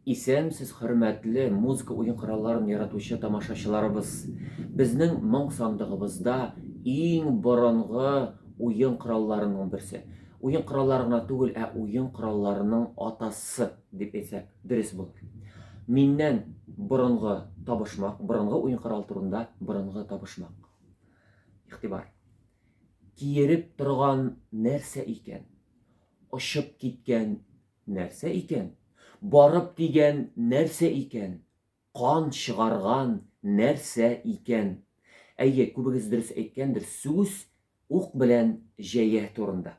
Исәнмесез, хөрмәтле музыка уен коралларын яратучы тамашачыларыбыз! Безнең моң сандыгыбызда иң борынгы уен коралларының берсе. Уен кораллары гына түгел, ә уен коралларының атасы дип әйтсәк, дөрес булыр. Миннән борынгы табышмак, борынгы уен коралы турында борынгы табышмак. Игътибар! Киереп торган нәрсә икән? Очып киткән Нәрсә икән? Барып тигән нәрсә икән? Кан чыгарган нәрсә икән? Әйе, күбегез дөрес әйткәндер, сүз ук белән җәя турында.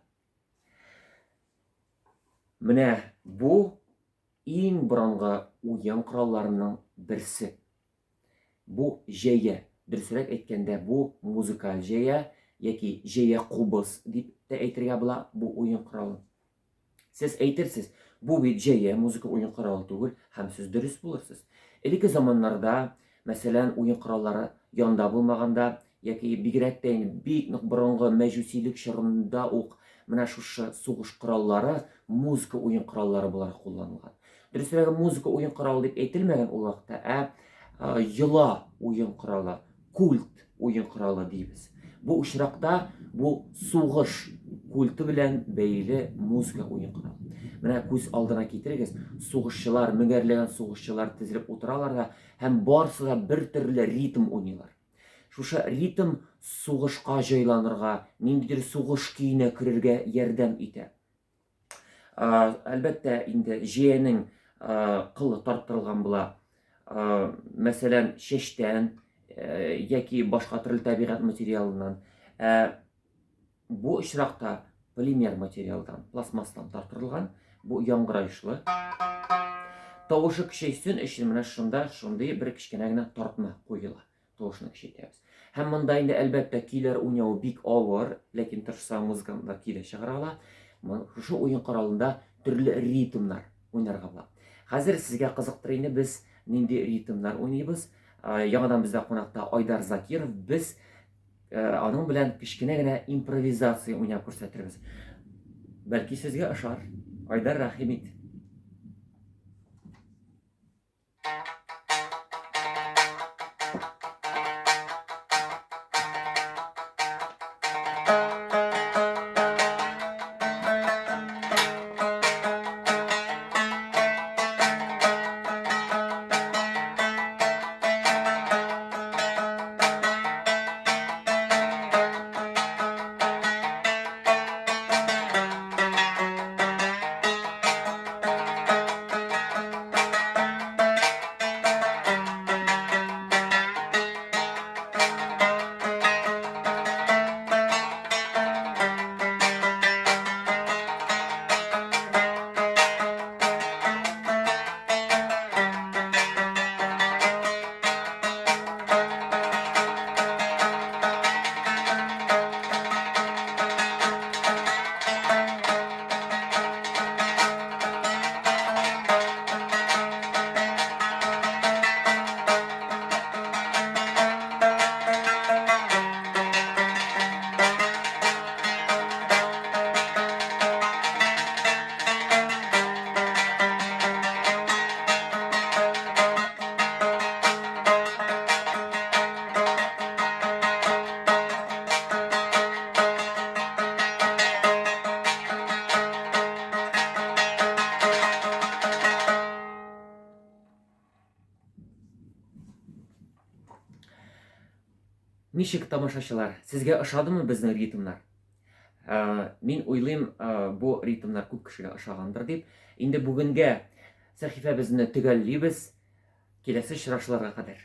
Менә бу иң борынгы уен коралларының берсе. Бу җәя, дөресрәк әйткәндә, бу музыкаль җәя яки җәя кубыз дип тә әйтергә була бу уен коралын. Сез әйтерсез, бу бит җәя, музыка уен коралы түгел, һәм сез дөрес булырсыз. Элекке заманнарда, мәсәлән, уен кораллары янда булмаганда, яки бигрәк тә инде бик нык борынгы мәҗүсилек чорында ук менә шушы сугыш кораллары музыка уен кораллары буларак кулланылган. Дөресрәге, музыка уен коралы дип әйтелмәгән ул вакытта, ә йола уен коралы, культ уен коралы дибез. Бу очракта бу сугыш культы белән бәйле музыка уен коралы. Менә күз алдына китерегез, сугышчылар, меңәрләгән сугышчылар тезелеп утыралар да һәм барысы да бер төрле ритм уйныйлар. Шушы ритм сугышка җайланырга, ниндидер сугыш көенә керергә ярдәм итә. Әлбәттә, инде җәянең кылы тарттырылган була. Мәсәлән, чәчтән яки башка төрле табигать материалыннан. Ә бу очракта полимер материалдан, пластмасстан тарттырылган. Бу яңгырайшлы. Тавышы көчәйсен өчен менә шунда шундый бер кечкенә генә тартма куела. Тавышны көчәйтәбез. Һәм монда инде, әлбәттә, көйләр уйнау бик авыр, ләкин тырышса музыкантлар көй дә чыгара ала. Шушы уен коралында төрле ритмнар уйнарга була. Хәзер сезгә кызыктыр инде без нинди ритмнар уйныйбыз. Яңадан бездә кунакта Айдар Закиров. Без аның белән кечкенә генә импровизация уйнап күрсәтербез. Бәлки сезгә ошар. Айдар, рәхим ит. Ничек, тамашачылар, сезгә ошадымы безнең ритмнар? Мин уйлыйм, бу ритмнар күп кешегә ошагандыр дип. Инде бүгенгә сәхифәбезне төгәллибез. Киләсе очрашуларга кадәр.